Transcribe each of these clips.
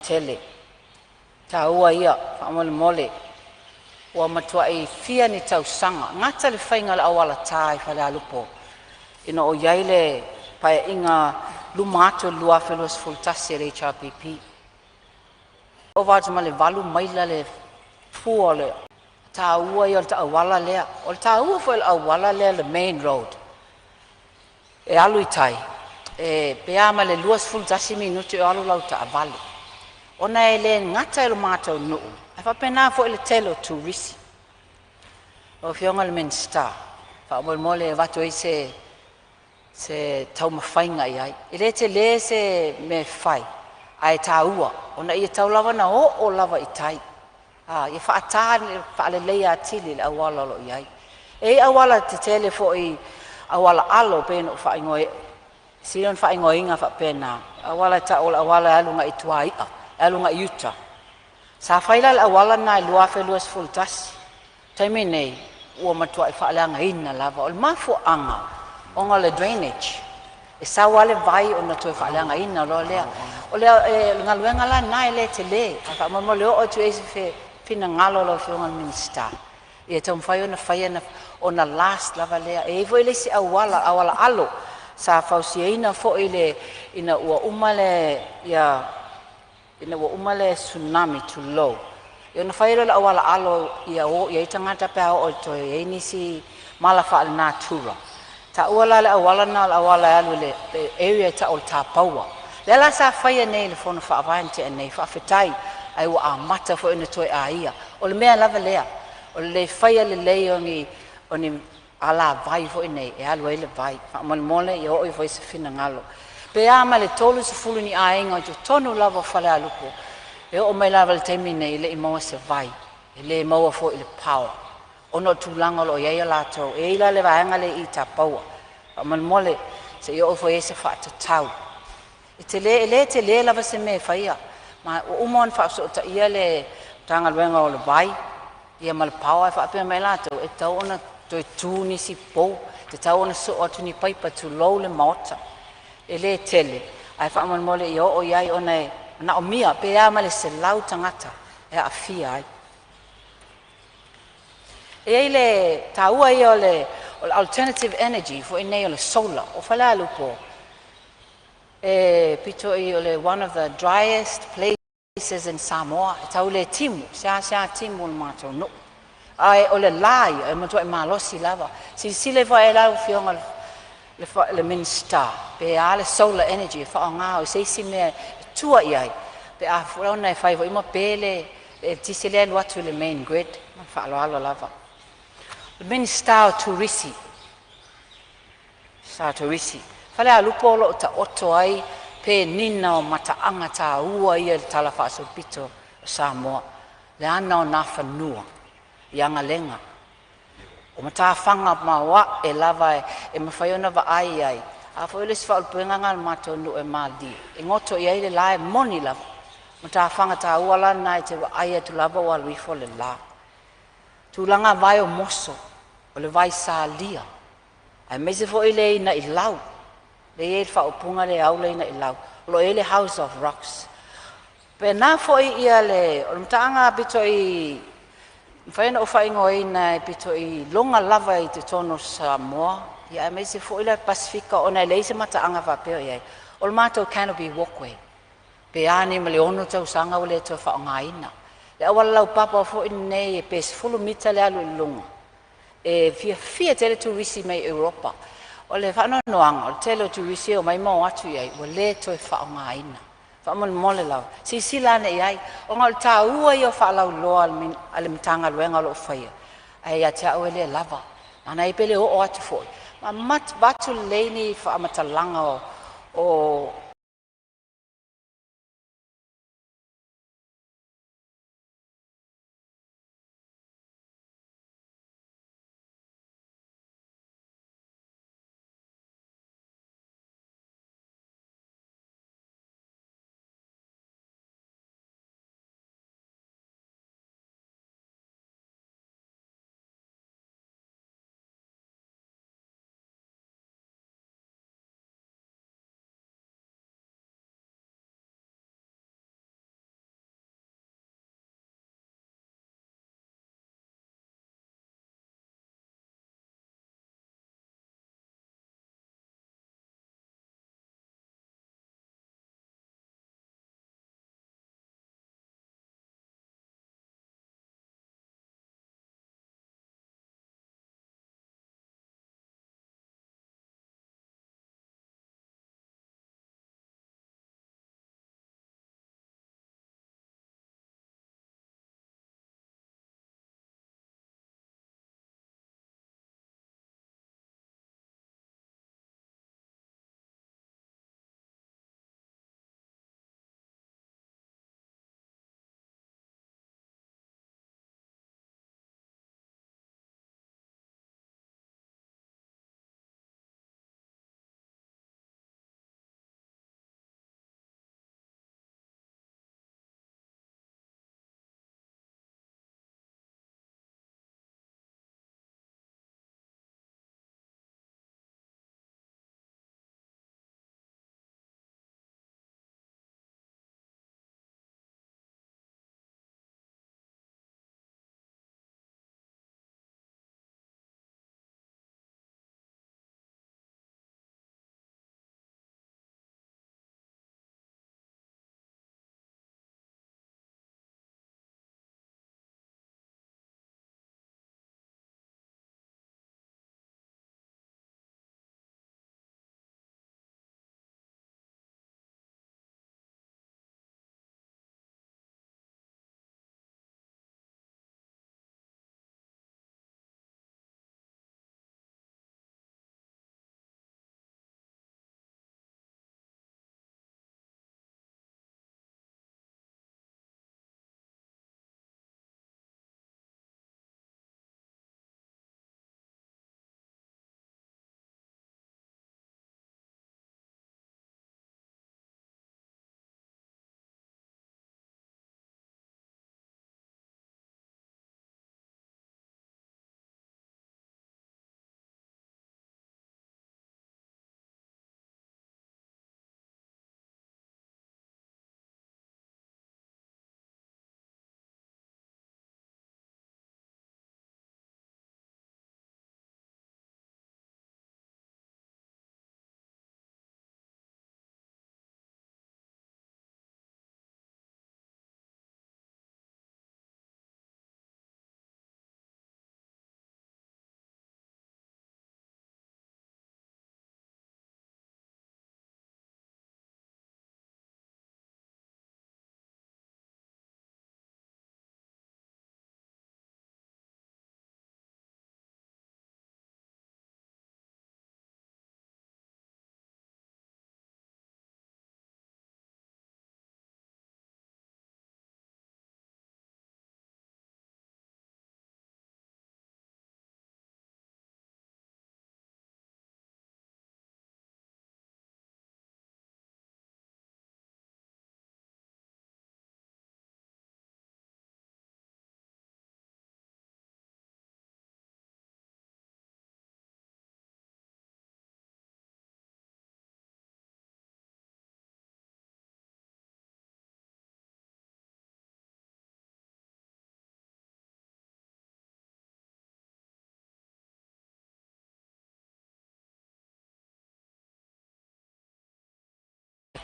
tele, taua ia faamolemole. Ua matuai fia ni tausaga gata le faiga o le auala ta i Falealupo ina o i ai le Paeaiga luma atu o le 2021 a le HRPP. Ova atu ma le 8 maila le fua o le taua ia o le auala lea. O le taua foi o le auala lea, le main road e alu i tai, e pe a ma le 21 minute o alu lau taavale, ona e le gata i lo matou nuu ae faapena foi le tele o turisi. Lau Afioga i le Minisita, faamolemole e avatu ai se taumafaiga i ai. E le tele se mea e fai ae taua ona ia tau lava ona oo lava i tai, ia faata faaleleia atili le auala o lo o i ai. E i ai auala tetele foi, auala alo pei ona ou faaigoa sili ona faaigoaina faapena, auala e tau o le auala e alu agai i e alu agai i uta. Sa fai la le auala lena i le 2021. Taimi nei ua matuai faaleagaina lava. O le mafuaaga ona o le drainage, e sau lava le vai ona toe faaleagaina loa lea. O le galuega la lena e le tele, ae faamolemole e oo atu i ai se finagalo o lau Afioga i le Minisita, ia taumafai ona faia ona last lava lea. E i ai foi le isi auala, auala alo sa fausiaina foi le ina ua uma le ina ua uma le tsunami tulou, ia ona fai lea o le auala alo ia o i ai tagata pe a oo i toe i ai nisi mala faalenatura. Taua la le auala lena o le auala e alu i le area e tau o le Tapaua. Lea la sa faia nei i le Fono Faavae na tea nei, faafetai, ae ua amata foi ona toe aia. O le mea lava lea, o le le faia lelei o ni alavai foi nei e alu ai le vai. Faamolemole ia oo ifo i ai se finagalo. Pe a ma le 30 ni aiga i totonu lava o Falealupo e oo mai lava i le taimi nei e le i maua se vai, e le maua foi i le power ona o tulaga o lo o i ai a latou. E i ai la le vaega lea i Tapaua, faamolemole se i oo ifo i ai se faatatau. E tele, e le tele lava se mea e faia, ma ua uma ona faafesootaia le Matagaluega o le Vai ia ma le Power ae faapea mai latou e tatau ona toe tu nisi pou, tatau ona soo atu ni paipa tulou le maota. E le tele ae faamolemole ia oo i ai ona e manaomia pe a ma le 100 tagata e aafia ai. E i ai le taua ia o le alternative energy foi nei o le solar. O Falealupo e pito i o le one of the driest places in Samoa, e tau le timu, seasea timu o le matou nuu. Ae o le la ia e matuai malosi lava. Silasila ifo i ai lau Afioga i le Minisita pe a le solar energy e faaaoga o se isi mea e tua i ai pe a ona e fai foi ma pe le eletise lea e alu atu i le main grid. Ma le faaaloalo lava. O le Minisita o Turisi, sa Turisi, Falealupo o lo o taoto ai penina o mataaga taua ia i le Tala Faasolopito o Samoa, le ana o Nafanua i agalega o matafaga maoae lava e mafai ona vaai ai. A foi o le isi faaulupelega lena a le matou nuu e malilie e goto i ai le la, e moni lava. Matafaga taua la lena e te vaai atu lava ua alu ifo le la. Tulaga vae o moso, o le vai salia, aemaise foi le inailau, lea e i ai le faaupuga lea e au le inailau, o lo o i ai le House of Rocks. Pena foi ia le o le mataaga pito i mafai ona ou faaigoaina e pito i luga lava i totonu o Samoa, ia aemaise foi le Pasefika ona e leai se mataaga faapea o i ai. O le matou canopy walkway, pe a nei ma le 6 tausaga ua le toe faaaogaina. Le auala laupapa foi lenei pe 10 mita le alu i luga, e fiafia tele turisi mai Europa. O le faanoanoaga o le tele o turisi e omai ma o atu i ai ua le toe faaaogaina. Faamolemole lava, silasila ane i ai, ona o le taua ia o faalauiloa a le Matagaluega o lo o faia, ae ia te au e le lava. Ana pe le oo atu foi, ma avatu lelei ni faamatalaga o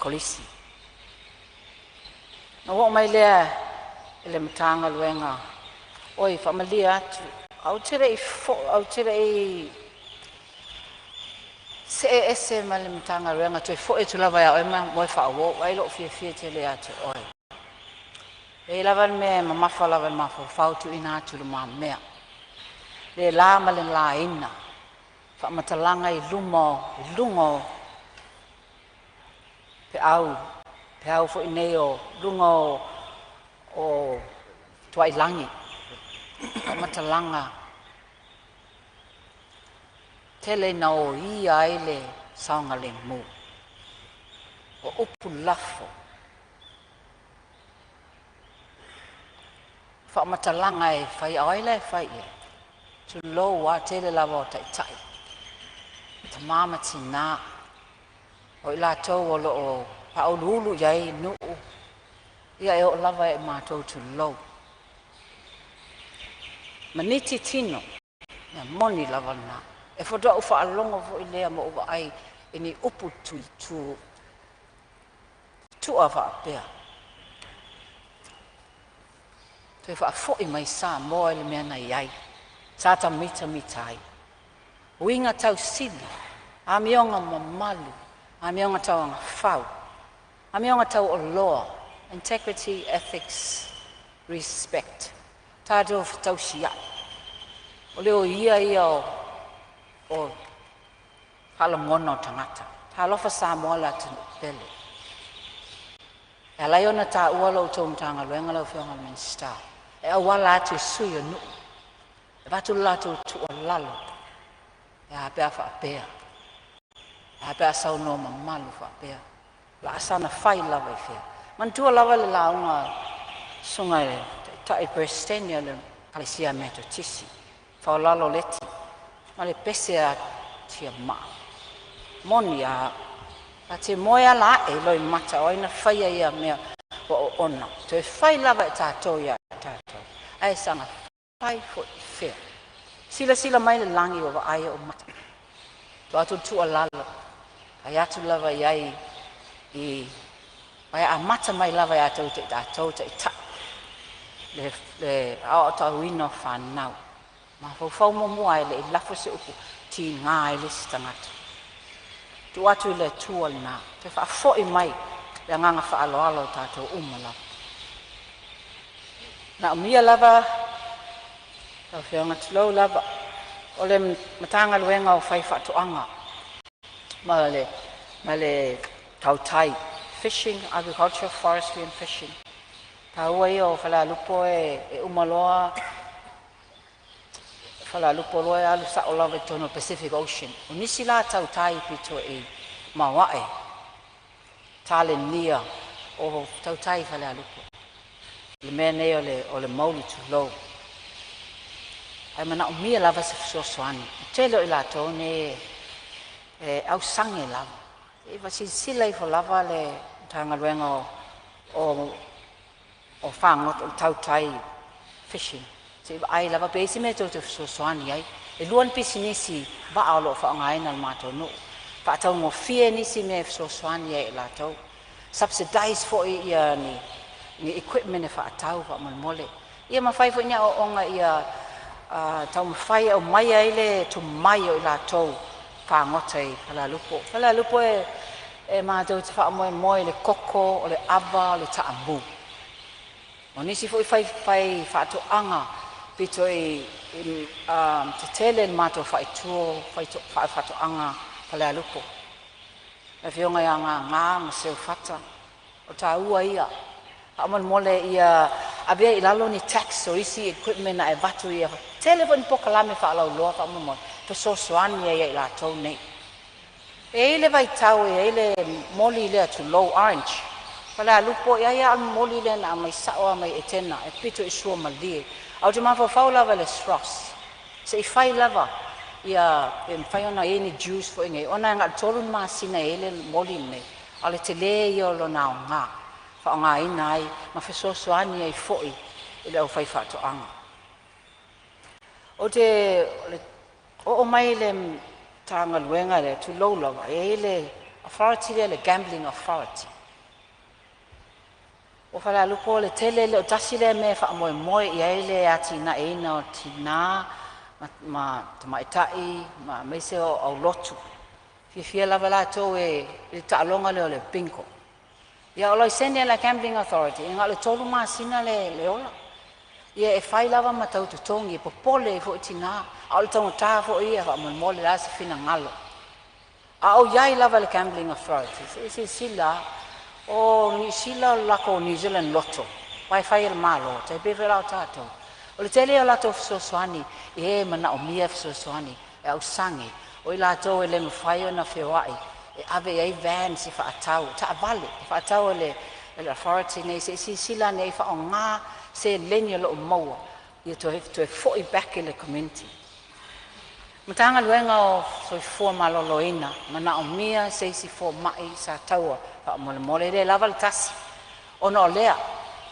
Kolisi. Na ou oo mai lea i le Matagaluega, oi faamalie atu, ae ou te le i see ese ma le Matagaluega toe foi atu lava ia oe ma moe faauo. Ai lou fiafia tele ia te oe. E i ai lava le mea e mamafa lava i le mafaufau tuuina atu i lumamea, le la ma le laina faamatalaga i luma o i luga o feau, feau foi nei o luga o tuailagi, faamatalaga tele ina oia ai le saogalemu. O upu lafo, faamatalaga e fai, a o ai la e fai i ai? Tulou lava, tele lava o taitai, tama ma tina, o i latou o lo o faauluulu i ai nuu, ia e oo lava ia i matou tulou. Maniti tino, mea moni lava lena. E faatoa ou faalogo foi lea ma ou vaai i ni upu tu'a faapea, toe faafoi mai Samoa i le mea na i ai, sa ta mitamita ai. Uiga tausili, amioga mamalu, amioga tauagafau, amioga taualoa, integrity, ethics, respect. Tatou fetausiai, o le oia ia o faalogona o tagata. Talofa Samoa le atunuu pele. E ala ai ona taua lo outou Matagaluega lau Afioga i le Minisita, e auala atu i sui o nuu, e avatu le latou tuualalo, e a pe a faapea, e a pe a saunoa mamalu faapea, o le a saga fai lava i fea. Manatua lava le lauga susuga i le Taitai Peresetene o le Ekalesia Metotisi, Faolalo Leti, ma le pese a Tiamaa. Moni a ta te moe ala ae loimata o ai na faia ia mea ua oona, toe fai lava e tatou ia tatou, ae saga fai foi i fea. Silasila mai le lagi ua vaai ou mata. Tuu atu le tuualalo, fai atu lava i ai i ae amata mai lava ia tatou taitai le aotauina o fanau. Mafaufau muamua e le i lafo se upu tiga ai le isi tagata. Tuu atu i le Atua lena, toe faafoi mai le agaga faaaloalo o tatou uma lava. Manaomia lava lau Afioga, tulou lava, o le Matagaluega o Faifaatoaga ma le Tautai, Fishing, Agriculture, Forestry and Fishing. Taua ia o Falealupo e uma loa Falealupo loa e alu sao lava i totonu o le Pacific Ocean. O nisi la tautai pito i maoae, talenia o tautai i Falealupo. Le mea nei o le mauli tulou. Ae manaomia lava se fesoasoani. O tele o i latou nei e ausage lava. E silasila ifo lava le Matagaluega o fagota o le tautai fishing. Se i vaai lava pe i ai se mea tou te fesoasoani ai. E lua ni pisinisi vaa o lo o faaaogaina e le matou nuu. Faataugofie nisi mea e fesoasoani ai i latou. Subsidize foi ia ni equipment e faatau faamolemole. Ia ma fai foi ni aoaoga ia taumafai e aumai ai le tomai o i latou fagota i Falealupo. Falealupo e matou te faamoemoe i le koko, o le ava, o le taamu. O nisi foi fai faatoaga pito i tetele le matou faaitua faatoaga Falealupo. Le afioga ia Gagā ma Seufata, o taua ia. Faamolemole ia avea i lalo ni tax o isi equipment na e avatu ia. Tele foi ni polokalame faalauiloa faamolemole, fesoasoani ai ia i latou nei. E i ai le vaitau e i ai le moli lea tulou orange. Falealupo ai lava o le moli lea na aumai sao lava mai Etena e pito i suamalie. Ae ou te mafaufau lava i le SROS, se i fai lava ia pe mafai ona i ai ni juice foi nei, ona e na o le 3 masina e i ai le moli lenei, a o le tele ia o lona aoga, faaaogaina ai ma fesoasoani ai foi i le aufaifaatoaga. Ou te oo mai i le Matagaluega lea, tulou lava, e i ai le authority lea, le Gambling Authority. O Falealupo o le tele lea o tasi lea mea e faamoemoe i ai le atinaeina o tina ma tamaitai ma aemaise o aulotu. E fiafia lava latou i le taaloga lea o le bingo. Ia o laisene a le Gambling Authority, e na o le 3 masina le ola. Ia e fai lava ma tau totogi, e popole ai foi tina, a o le taugata foi ia faamolemole. O le a se finagalo a o i ai lava le Gambling Authority? Se i silasila o Niu Sila, o le latou New Zealand Lotto aua e fai e le Malo, tai pei foi la o tatou. O le tele ia o latou fesoasoani i e manaomia fesoasoani e ausage o i latou e le mafai ona feoai, e ave i ai vans e faatau taavale e faatau e le authority nei. Se i silasila ane i faaaoga seleni o lo o maua ia toe foi back i le community. Matagaluega o Soifua Maloloina, manaomia se isi fomai Sataua faamolemole, e le lava le tasi. Ona o lea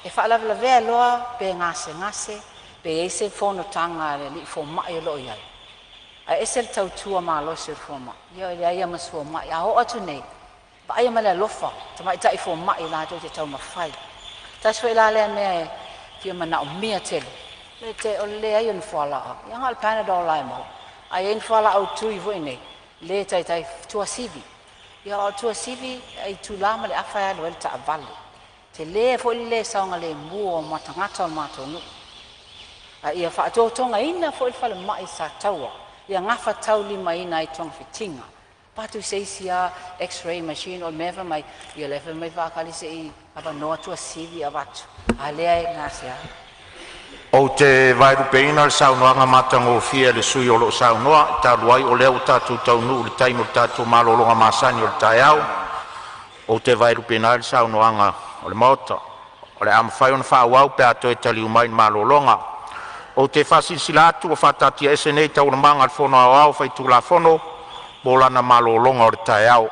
e faalavelavea loa pe gasegase pe i ai se fonotaga a le alii fomai o lo o i ai, ae ese le tautua malosi o le fomai. Ia e leai lava ma si fomai. A oo atu nei, vaaia ma le alofa tamaitai fomai latou te taumafai. Tasi foi la lea mea e fia manaomia tele o le leai o ni fualaau. Ia na o le Panadol lava e maua, a i ai ni fualaau tui foi nei le taitai Tuasivi. Ia o Tuasivi e itula ma le afa e alu ai le taavale, tele foi le le saogalemu o tagata o le matou nuu. A ia faatotogaina foi le falemai i Sataua ia gafataulimaina ai togafitiga. Avatu se isi a X-ray machine o le mea fai mai, ia lea fai mai faatali sei avanoa Tuasivi e avatu, a lea e gasea. Ou te vaelupeina le saunoaga matagofie a le sui usufono o lo o saunoa, talu ai o lea ua tatou taunuu i le taimi o le tatou malologa masani o le taeao. Ou te vaelupeina ai le saunoaga o le Maota, o le a mafai ona faaauau pe a toe taliu mai i le malologa. Ou te faasilasila atu ua faataatiaese nei Taualumaga a le Fono Aoao Faitulafono mo lana malologa o le taeao.